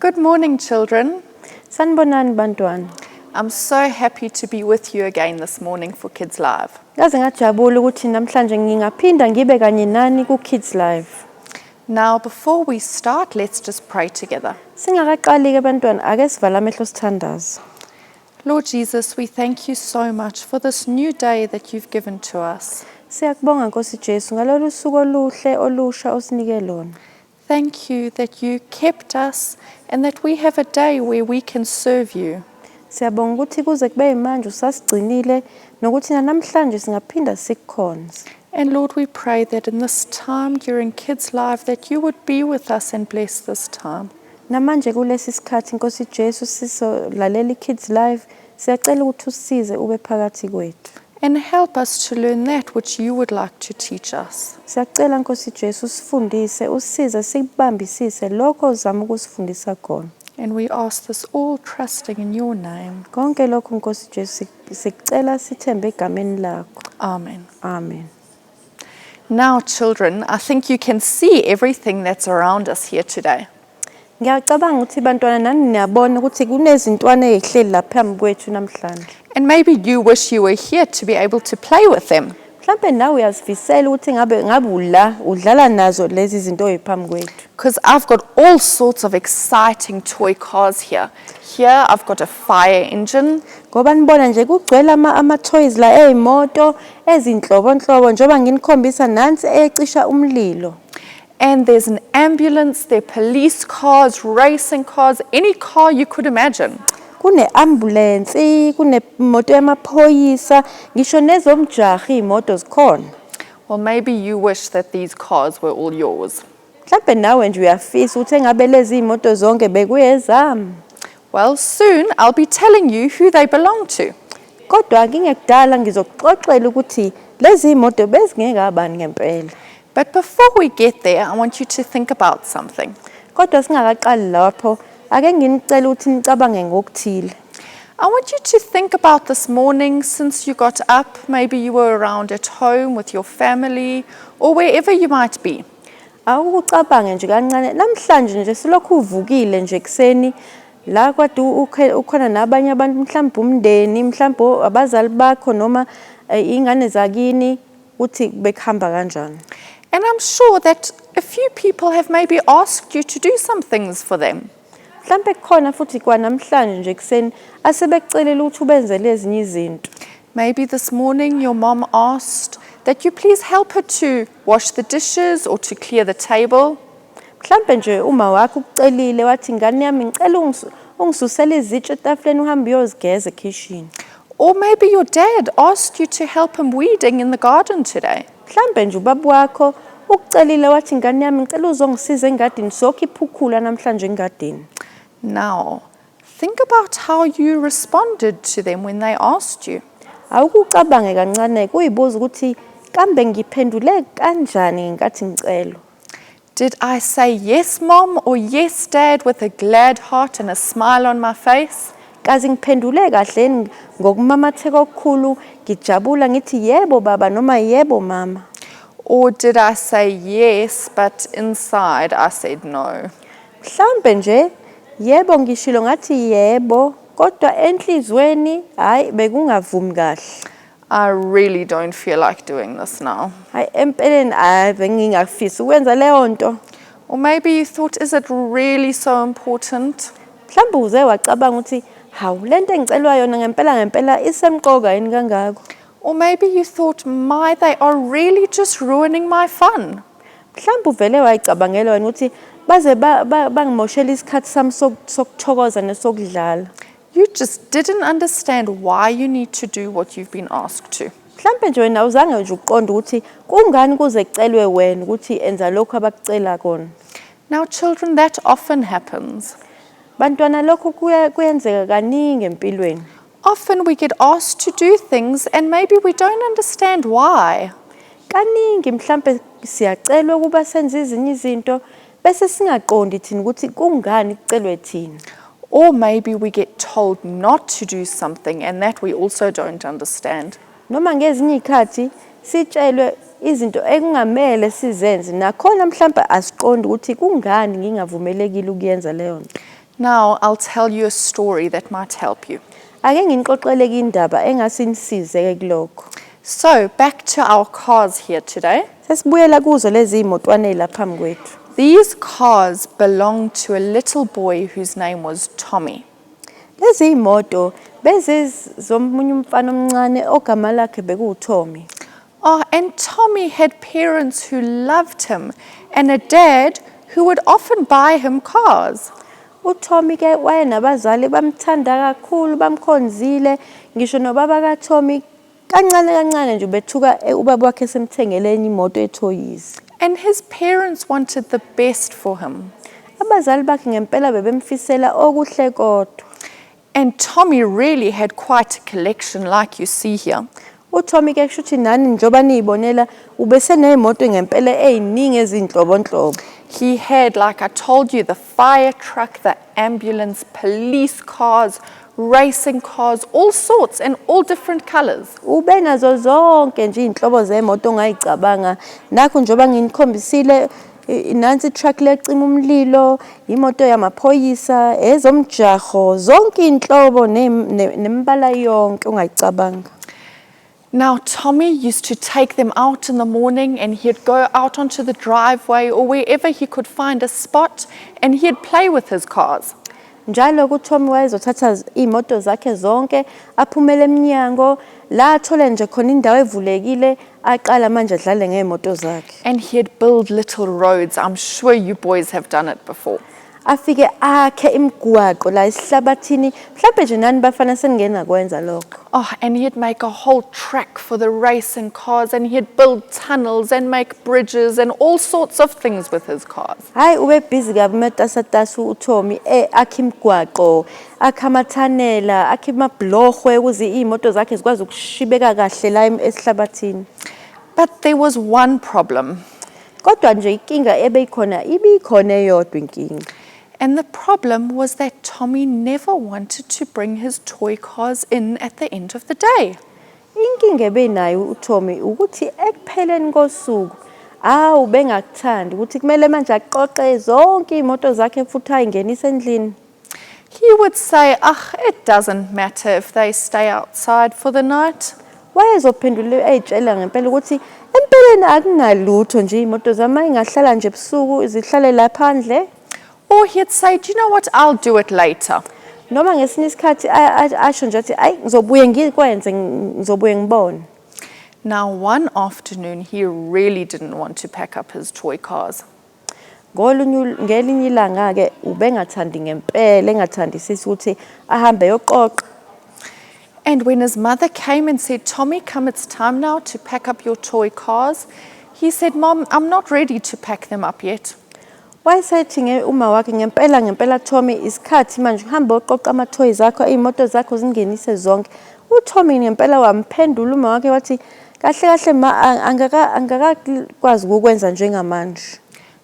Good morning, children. Sanibonani bantwana. I'm so happy to be with you again this morning for Kids Live. Ngaze ngajabula ukuthi namhlanje ngingaphinda ngibe kanye nani ku Kids Live. Now, before we start, let's just pray together. Singakaqali ke bantwana, ake sivale amehlo sithandaze. Lord Jesus, we thank you so much for this new day that you've given to us. Siyakubonga Nkosi Jesu ngalolu suku oluhle olusha osinike lona. Thank you that you kept us and that we have a day where we can serve you. Siyabonga ukuthi kuze kube manje usasigcinile nokuthi namhlanje singaphinda sikukhonze. And Lord, we pray that in this time during Kids Live that you would be with us and bless this time. Namanje kulesi sikhathi, Nkosi Jesu, sizolalela iKids Live, siyacela ukuthi usisize ube phakathi kwethu. And help us to learn that which you would like to teach us. Siyacela, Nkosi Jesu, usifundise, usisize sikubambisise lokho ozama ukusifundisa khona. And we ask this all trusting in your name. Konke lokhu, Nkosi Jesu, sikucela sithembe egameni lakho. Amen. Amen. Now, children, I think you can see everything that's around us here today. Ngiyacabanga ukuthi bantwana nani niyabona ukuthi kunezintwana ezihleli lapha phambi kwethu namhlanje. And maybe you wish you were here to be able to play with them. Mhlampe nawe uyazifisela ukuthi ngabe ula udlala nazo lezi zinto eziphambi kwethu. Because I've got all sorts of exciting toy cars here. Here I've got a fire engine. Ngoba nibona nje kugcwele ama toys la ey'moto ezinhlobonhlobo, njengoba nginikhombisa nansi ecisha umlilo. And there's an ambulance, there are police cars, racing cars, any car you could imagine. Kune-ambulensi, kunemoto yamaphoyisa, ngisho nezomjaho iy'moto zikhona. Well, maybe you wish that these cars were all yours. Mhlawumbe nawe nje uyafisa ukuthi engabe lezi iy'moto zonke bekuyezami. Well, soon I'll be telling you who they belong to. Kodwa kingekudala ngizokuxoxela ukuthi lezi iy'moto bezingekabani ngempela. But before we get there, I want you to think about something. Kodwa singakaqali lapho, ake nginicele ukuthi nicabange ngokuthile. I want you to think about this morning since you got up. Maybe you were around at home with your family or wherever you might be. Awukucabange nje kancane namhlanje nje silokhu uvukile nje ekuseni la kade ukhona nabanye abantu, mhlawumbe umndeni, mhlawumbe abazali bakho noma iy'ngane zakini, ukuthi bekuhamba kanjani. And I'm sure that a few people have maybe asked you to do some things for them. Mhlawumbe kukhona futhi kwanamhlanje nje ekuseni asebekucelela ukuthi ubenzele ezinye izinto. Maybe this morning your mom asked that you please help her to wash the dishes or to clear the table. Mhlawumbe nje uma wakho ukucelile wathi, "Ngane yami, ngicela ungisusele izitsha etafuleni uhambe uyozigeza ekhishini." Or maybe your dad asked you to help him weeding in the garden today. Mhlawumbe nje ubaba wakho ukucelile wathi, "Ngane yami, ngicela uzongisiza engadini, sokhipha ukhula namhlanje engadini." Now, think about how you responded to them when they asked you. Awukucabange kancane kuyibuza ukuthi kambe ngiphendule kanjani ngenkathi ngicelwa. Did I say yes, Mom, or yes, Dad, with a glad heart and a smile on my face? Kazi ngiphendule kahle yini ngokumamatheka okukhulu ngijabula ngithi yebo baba noma yebo mama? Or did I say yes, but inside I said no? Mhlawumbe nje yebo ngishilo ngathi yebo, kodwa enhlizweni hayi bekungavumi kahle. I really don't feel like doing this now. Hayi, empeleni hayi bengingafisi ukwenza leyo nto. Or maybe you thought, "Is it really so important?" Mhlawumbe uze wacabanga ukuthi, hawu, lento engicelwa yona ngempela ngempela isemqoka yini kangako? Or maybe you thought, "My, they are really just ruining my fun." Mhlawumbe uvele wayicabangela wena ukuthi baze bangimoshela isikhathi sami sokuthokoza nesokudlala. You just didn't understand why you need to do what you've been asked to. Mhlawumbe nje wena awuzange nje uqonde ukuthi kungani kuze kucelwe wena ukuthi enza lokhu abakucela kona. Now, children, that often happens. Bantwana, lokhu kuyenzeka kaningi empilweni. Often we get asked to do things and maybe we don't understand why. Kaningi mhlambe siyacelwa ukuba senze ezinye izinto bese singaqondi thina ukuthi kungani kucelwe thina. Or maybe we get told not to do something and that we also don't understand. Noma ngezinye izikhathi sitshelwe izinto ekungamele sizenze, nakhona mhlambe asiqondi ukuthi kungani ngingavumelekile ukuyenza leyo nto. Now, I'll tell you a story that might help you. Ake nginixoxele indaba engase inisize ke kulokho. So, back to our cars here today. Sesibuyela kuzo lezi zimotwana ezilapha phambi kwethu. These cars belonged to a little boy whose name was Tommy. Lezi zimoto bezizomunye umfana omncane ogama lakhe bekuwuTommy. Oh, and Tommy had parents who loved him and a dad who would often buy him cars. UTommy ke wayenabazali bamthanda kakhulu bamkhonzile ngisho nobaba kaTommy kancane kancane nje ubethuka ubaba wakhe esemthengele enye imoto ethoyizi. And his parents wanted the best for him. Abazali bakhe ngempela bebemfisela okuhle kodwa. And Tommy really had quite a collection, like you see here. UTommy ke kusho ukuthi nani njengoba niyibonela ubeseney'moto ngempela ey'ningi ezinhlobonhlobo. He had, like I told you, the fire truck, the ambulance, police cars, racing cars, all sorts and all different colors. Ube nazo zonke nje iy'nhlobo zemoto ongayicabanga. Nakho njengoba nginikhombisile nansi i-truck lecima umlilo, imoto yamaphoyisa, ezomjaho, zonke iy'nhlobo nemibala yonke ongayicabanga. Now, Tommy used to take them out in the morning and he'd go out onto the driveway or wherever he could find a spot and he'd play with his cars. Njalo kuTommy wayezothatha iy'moto zakhe zonke aphumele emnyango la athole nje khona indawo evulekile aqala manje adlale ngey'moto zakhe. And he'd build little roads. I'm sure you boys have done it before. Afike akhe imigwaqo la esihlabathini mhlawumbe nje nani bafana seningena kwenza lokho. Oh, and he'd make a whole track for the racing cars and he'd build tunnels and make bridges and all sorts of things with his cars. Hhayi ube busy kabi umatasatasa uTommy akhe imigwaqo, akhe amathanela, akhe amabhulohwe ukuze iy'moto zakhe zikwazi ukushibeka kahle la esihlabathini. But there was one problem. Kodwa nje inkinga ebeyikhona ibikhona eyodwa inkinga. And the problem was that Tommy never wanted to bring his toy cars in at the end of the day. Inkinga ebenayo uTommy ukuthi ekupheleni kosuku awu bengakuthandi ukuthi kumele manje aqoqe zonke iy'moto zakhe futhi ayingenise endlini. He would say, "Ach, it doesn't matter if they stay outside for the night." Wayezophendula ey'tshela ngempela ukuthi empeleni akunalutho nje iy'moto zami ayingahlala nje ebusuku zihlale la phandle. Or he'd say, "Do you know what, I'll do it later." Noma ngesinye isikhathi asho nje athi ayi ngizobuye ngikwenze ngizobuye ngibone. Now, one afternoon, he really didn't want to pack up his toy cars. Ngolunye ngelinye ilanga-ke ubengathandi ngempela engathandisisi ukuthi ahambe eyoqoqa. And when his mother came and said, "Tommy, come, it's time now to pack up your toy cars," he said, "Mom, I'm not ready to pack them up yet." Wayesethi uma wakhe ngempela ngempela Tommy isikhathi manje uhambe oqoqa ama-toys akho iy'moto zakho zingenise zonke. UTommy ngempela wamphendula uma wakhe wathi kahle kahle ma angakakwazi ukukwenza njengamanje.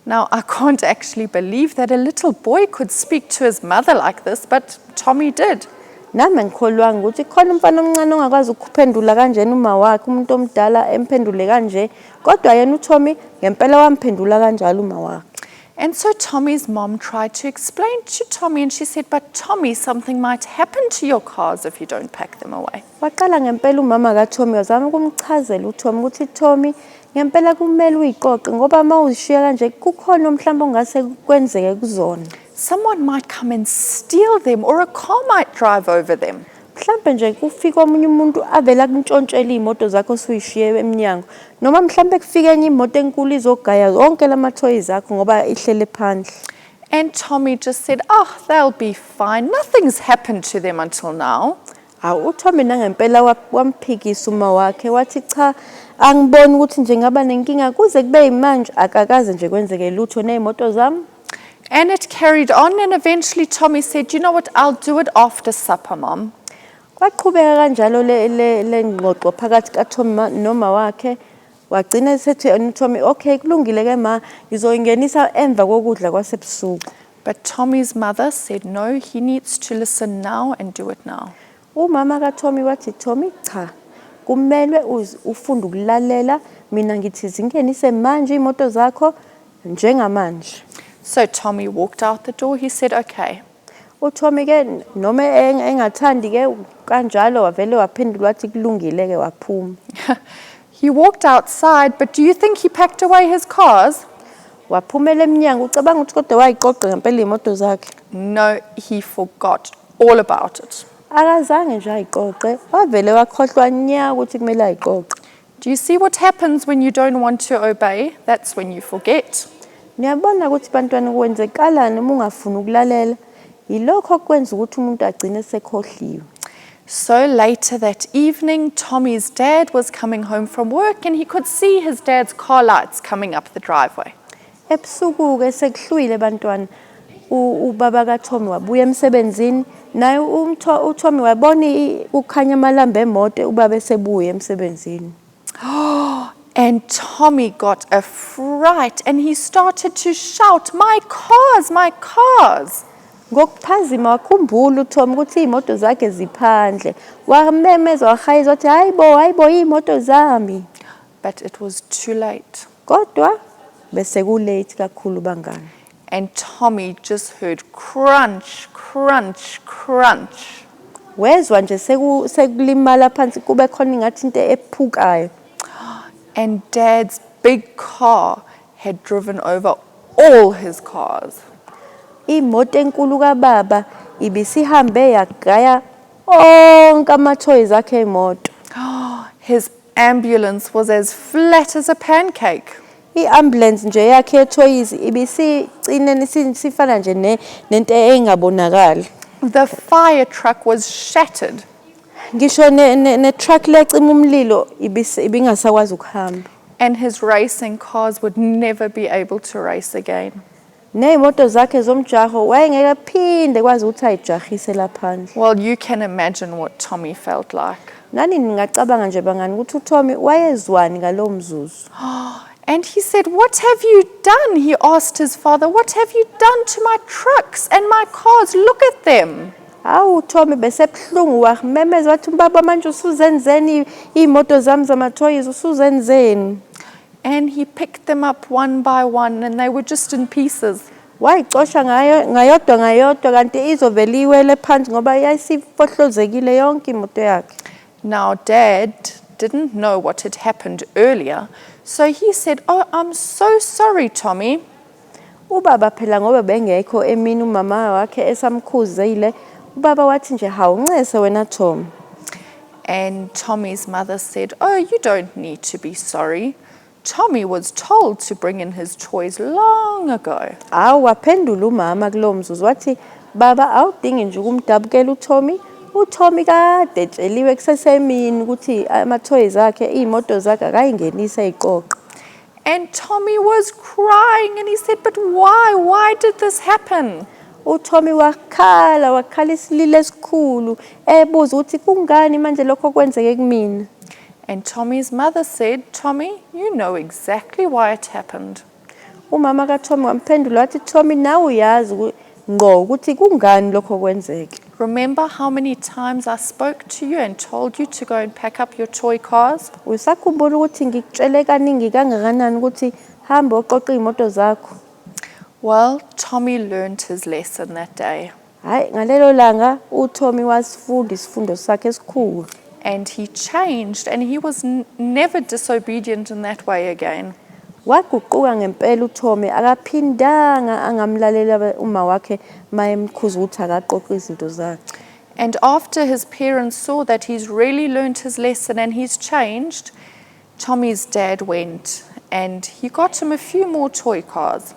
Now, I can't actually believe that a little boy could speak to his mother like this, but Tommy did. Nami angikholwanga ukuthi khona umfana omncane ongakwazi ukuphendula kanjena uma wakhe umuntu omdala emphendule kanje kodwa yena uTommy ngempela wamphendula kanjalo uma wakhe. And so Tommy's mom tried to explain to Tommy, and she said, "But Tommy, something might happen to your cars if you don't pack them away." Waqala ngempela umama kaTommy wazama ukumchazela uTommy ukuthi Tommy ngempela kumele uyiqoqe ngoba uma uzishiya kanje kukhona mhlawumbe ongase kwenzeke kuzona. "Someone might come and steal them, or a car might drive over them." Mhlambe nje kufika omunye umuntu avele akuntshontshele iy'moto zakho osuyishiye emnyango noma mhlambe kufike enye imoto enkulu izogaya zonke lama-toys akho ngoba ihlele phandle. And Tommy just said, "Oh, they'll be fine. Nothing's happened to them until now." Hawu uTommy nangempela wamphikisa uma wakhe wathi cha angiboni ukuthi nje ngaba nenkinga kuze kube yimanje akakaze nje kwenzeke lutho ney'moto zami. And it carried on, and eventually Tommy said, "You know what, I'll do it after supper, Mom." Kwaqhubeka kanjalo le ngxoxo phakathi kaTommy noma wakhe wagcina esethi uTommy okay kulungile ke ma ngizoyingenisa emva kokudla kwasebusuku. But Tommy's mother said, "No, he needs to listen now and do it now." Umama kaTommy wathi Tommy cha kumelwe ufunde ukulalela mina ngithi zingenise manje iy'moto zakho njengamanje. So Tommy walked out the door. He said, "Okay." UTommy ke noma engathandi ke kanjalo wavele waphendula wathi kulungile ke waphuma. He walked outside, but do you think he packed away his cars? Waphumela emnyango ucabanga ukuthi kodwa wayiqoqa ngempela iy'moto zakhe. No, he forgot all about it. Akazange nje ayiqoqe, wavele wakhohlwa nya ukuthi kumele ayiqoqe. Do you see what happens when you don't want to obey? That's when you forget. Niyabona ukuthi bantwana kwenzekalani uma ungafuni ukulalela? Yilokho okwenza ukuthi umuntu agcine sekhohliwe. So later that evening, Tommy's dad was coming home from work and he could see his dad's car lights coming up the driveway. Ebusuku-ke sekuhlwile bantwana, ubaba kaTommy wabuya emsebenzini, naye uTommy wabona kukhanya amalambu emoto ubaba esebuya emsebenzini. And Tommy got a fright and he started to shout, "My cars, my cars!" Ngokuphazima wakhumbula uTommy ukuthi iy'moto zakhe ziphandle. Wamemeza wahayiza wathi hayi bo, hayi bo iy'moto zami. But it was too late. Kodwa bese ku-late kakhulu bangani. And Tommy just heard crunch, crunch, crunch. Wezwa nje sekulimala phansi kube khona ingathi into ephukayo. And Dad's big car had driven over all his cars. Imoto enkulu kababa ibisihambe yagaya onke amathoyizi akhe emoto. His ambulance was as flat as a pancake. I-ambulance nje yakhe yethoyizi ibisicinene sifana nje nento engabonakali. The fire truck was shattered. Ngisho ne-truck lecima umlilo ibingasakwazi ukuhamba. And his racing cars would never be able to race again. Ney'moto zakhe zomjaho wayengeke aphinde kwazi ukuthi ayijahise laphandle. Well, you can imagine what Tommy felt like. Nani ningacabanga nje bangani ukuthi uTommy wayezwani ngalowo mzuzu. And he said, "What have you done?" He asked his father, "What have you done to my trucks and my cars? Look at them." Hawu uTommy besebuhlungu wamemeza wathi baba manje usuzenzeni iy'moto zami zamathoyizi usuzenzeni. And he picked them up one by one, and they were just in pieces. Wayicosha ngayo ngayodwa ngayodwa kanti izovele iwele phansi ngoba yayisifohlozekile yonke imoto yakhe. Now, Dad didn't know what had happened earlier, so he said, "Oh, I'm so sorry, Tommy." Ubaba phela ngoba bengekho emini umama wakhe esamkhuzile, ubaba wathi nje hawu ncese wena Tom. And Tommy's mother said, "Oh, you don't need to be sorry. Tommy was told to bring in his toys long ago." Hawu waphendula umama kulowo mzuzu wathi baba awudingi nje ukumdabukela uTommy. uTommy kade etsheliwe kusesemini ukuthi amathoyizi akhe iy'moto zakhe akayingenise ey'qoqe. And Tommy was crying and he said, "But why? Why did this happen?" uTommy wakhala wakhala isililo esikhulu ebuza ukuthi kungani manje lokho kwenzeke kumina. And Tommy's mother said, "Tommy, you know exactly why it happened." Umama kaTommy wamphendula wathi Tommy nawe uyazi ngqo ukuthi kungani lokho kwenzeke. "Remember how many times I spoke to you and told you to go and pack up your toy cars?" Usakhumbula ukuthi ngikutshele kaningi kangakanani ukuthi hamba oqoqa iy'moto zakho. Well, Tommy learned his lesson that day. Hhayi ngalelo langa uTommy wasifunda isifundo sakhe esikhulu. And he changed and he was never disobedient in that way again. Waguquka ngempela uTommy akaphindanga angamlalela uma wakhe mayemkhuza ukuthi akaqoqe izinto zakhe. And after his parents saw that he's really learned his lesson and he's changed, Tommy's dad went and he got him a few more toy cars.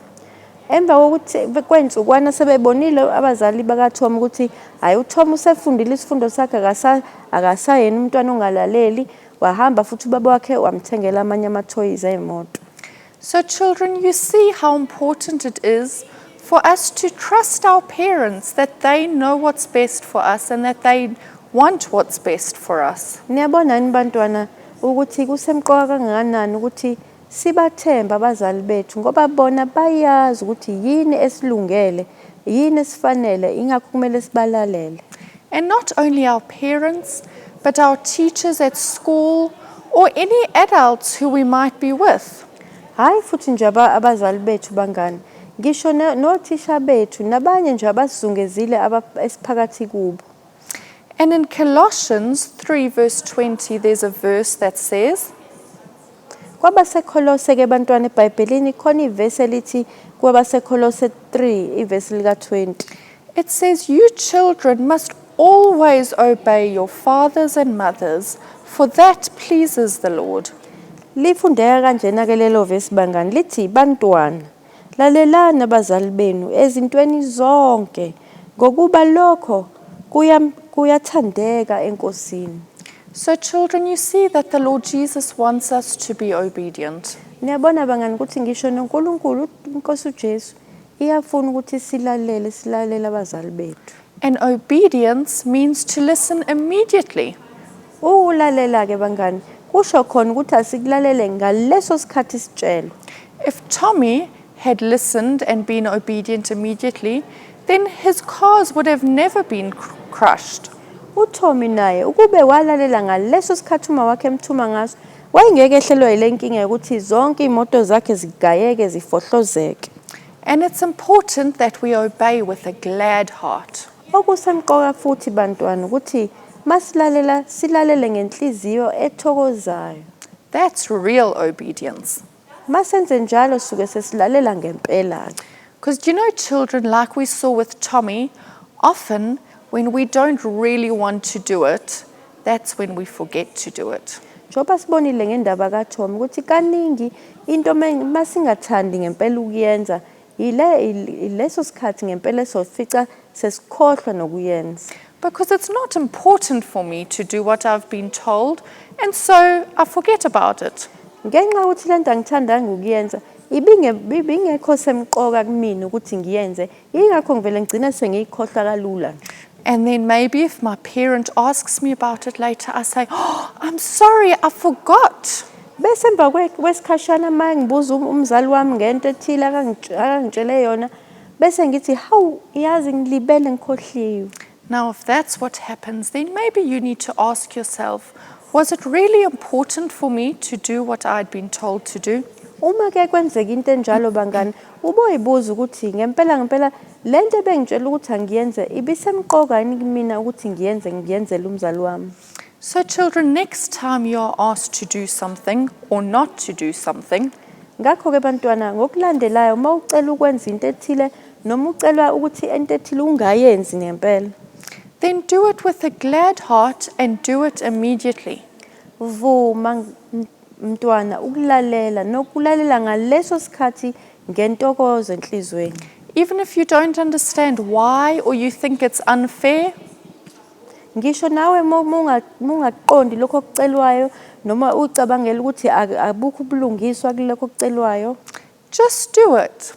Emva kokuthi kwensukwana sebebonile abazali bakaTom ukuthi hhayi uTom usefundile isifundo sakhe akasayena umntwana ongalaleli, wahamba futhi ubaba wakhe wamthengela amanye amathoyizi ey'moto. So, children, you see how important it is for us to trust our parents that they know what's best for us and that they want what's best for us. Niyabona yini bantwana ukuthi kusemqoka kangakanani ukuthi sibathembe abazali bethu ngoba bona bayazi ukuthi yini esilungele, yini esifanele, ingakho kumele sibalalele. And not only our parents, but our teachers at school or any adults who we might be with. Hayi futhi nje abazali bethu bangani. Ngisho nothisha bethu nabanye nje abasizungezile esiphakathi kubo. And in Colossians 3, verse 20, there's a verse that says, KwabaseKholose ke bantwana eBhayibhelini khona ivesi elithi kwabaseKholose 3 ivesi lika-20. It says, "You children must always obey your fathers and mothers, for that pleases the Lord." Lifundeka kanjena ke lelo vesi bangani lithi bantwana lalelani abazali benu ezintweni zonke ngokuba lokho kuyathandeka eNkosini. So, children, you see that the Lord Jesus wants us to be obedient. Niyabona bangani ukuthi ngisho noNkulunkulu inkosi uJesu iyafuna ukuthi silalele silalele abazali bethu. And obedience means to listen immediately. Ukulalela ke bangani kusho khona ukuthi asikulalele ngaleso sikhathi sitshelwa. If Tommy had listened and been obedient immediately, then his cars would have never been crushed. UTommy naye ukube walalela ngaleso sikhathi uma wakhe emthuma ngaso wayengeke ehlelwe yile nkinga yokuthi zonke imoto zakhe zigayeke zifohlozeke. And it's important that we obey with a glad heart. Okusemqoka futhi bantwana ukuthi masilalela silalele ngenhliziyo ethokozayo. That's real obedience. Masenze njalo suke sesilalela ngempela. Because children, like we saw with Tommy, often when we don't really want to do it, that's when we forget to do it. Njengoba sibonile ngendaba kaTommy ukuthi kaningi into masingathandi ngempela ukuyenza ileso sikhathi ngempela sofica sesikhohlwa nokuyenza. Because it's not important for me to do what I've been told, and so I forget about it. Ngenxa yokuthi lento angithandanga ukuyenza ibingekho semqoka kumina ukuthi ngiyenze, ingakho ngivele ngigcine sengiyikhohlwa kalula nje. And then maybe if my parent asks me about it later, I say, "Oh, I'm sorry, I forgot." Bese emva kwesikhashana uma ngibuza umzali wami ngento ethile akangitshele yona, bese ngithi hawu yazi ngilibele ngikhohliwe. Now, if that's what happens, then maybe you need to ask yourself, was it really important for me to do what I'd been told to do? Uma ke kwenzeka into enjalo bangani, uboyibuza ukuthi ngempela ngempela lento ebengitshela ukuthi angiyenze ibisemqoka yini kumina ukuthi ngiyenze ngiyenzele umzali wami. So, children, next time you are asked to do something or not to do something, Ngakho ke bantwana ngokulandelayo uma ucela ukwenza into ethile noma ucelwa ukuthi into ethile ungayenzi ngempela, then do it with a glad heart and do it immediately. Vuma mntwana ukulalela nokulalela ngaleso sikhathi ngentokozo enhliziyweni. Even if you don't understand why or you think it's unfair, Ngisho nawe mungaqondi lokho okucelwayo noma ucabangela ukuthi abukho ubulungiswa kulokho okucelwayo, just do it,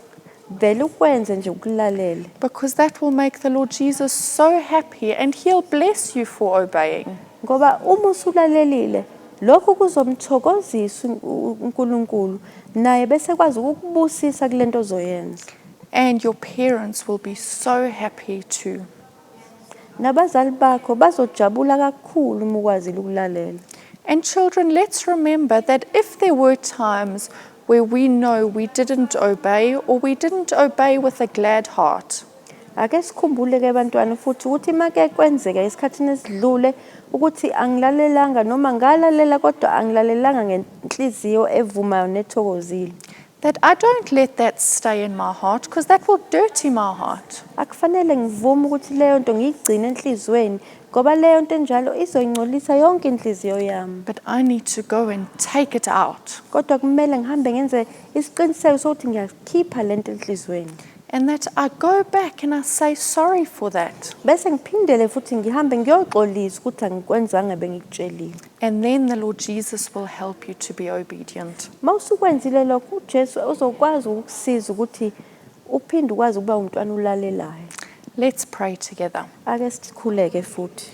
vele ukwenze nje ukulalele. Because that will make the Lord Jesus so happy and he'll bless you for obeying. Ngoba uma usulalelile lokho kuzomthokozisa uNkulunkulu naye bese kwazi ukukubusisa kulento ozoyenza. And your parents will be so happy too. Nabazali bakho bazojabula kakhulu uma ukwazile ukulalela. And children, let's remember that if there were times where we know we didn't obey or we didn't obey with a glad heart, Ake sikhumbule ke bantwana futhi ukuthi make kwenzeka esikhathini esidlule ukuthi angilalelanga noma ngalalela kodwa angilalelanga ngenhliziyo evumayo nethokozile, that I don't let that stay in my heart, because that will dirty my heart. Akufanele ngivume ukuthi leyo nto ngiyigcine enhliziyweni ngoba leyo nto enjalo izoyingcolisa yonke inhliziyo yami. But I need to go and take it out. Kodwa kumele ngihambe ngenze isiqiniseko sokuthi ngiyakhipha lento enhliziyweni. And that I go back and I say sorry for that. Bese ngiphindele futhi ngihambe ngiyoxolisa ukuthi angikwenzanga bengikutshelile. And then the Lord Jesus will help you to be obedient. Mawusukwenzile lokho uJesu uzokwazi ukukusiza ukuthi uphinde ukwazi ukuba umntwana ulalelayo. Let's pray together. Ake sikhuleke futhi.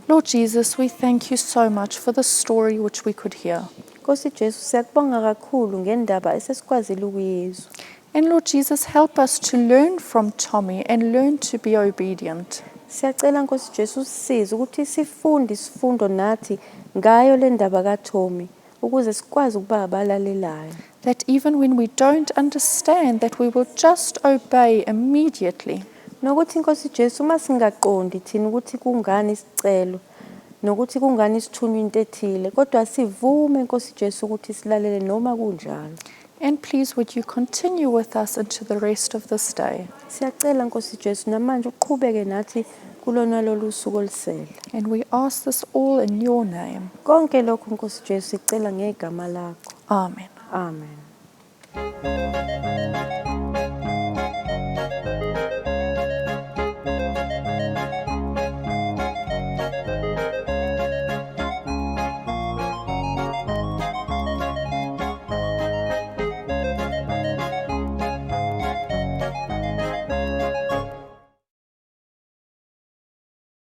Lord Jesus, we thank you so much for the story which we could hear. Nkosi Jesu siyakubonga kakhulu ngendaba esesikwazile ukuyizwa. And Lord Jesus, help us to learn from Tommy and learn to be obedient. Siyacela Nkosi Jesu usisize ukuthi sifunde isifundo nathi ngayo le ndaba kaTommy ukuze sikwazi ukuba abalalelayo. That even when we don't understand, that we will just obey immediately. Nokuthi Nkosi Jesu uma singaqondi thina ukuthi kungani isicelo nokuthi kungani sithunywa into ethile kodwa sivume Nkosi Jesu ukuthi silalele noma kunjalo. And please, would you continue with us into the rest of this day? Siyacela Nkosi Jesu namanje uqhubeke nathi kulona lolu suku olusele. And we ask this all in your name. Konke lokhu Nkosi Jesu sicela ngegama lakho. Amen. Amen.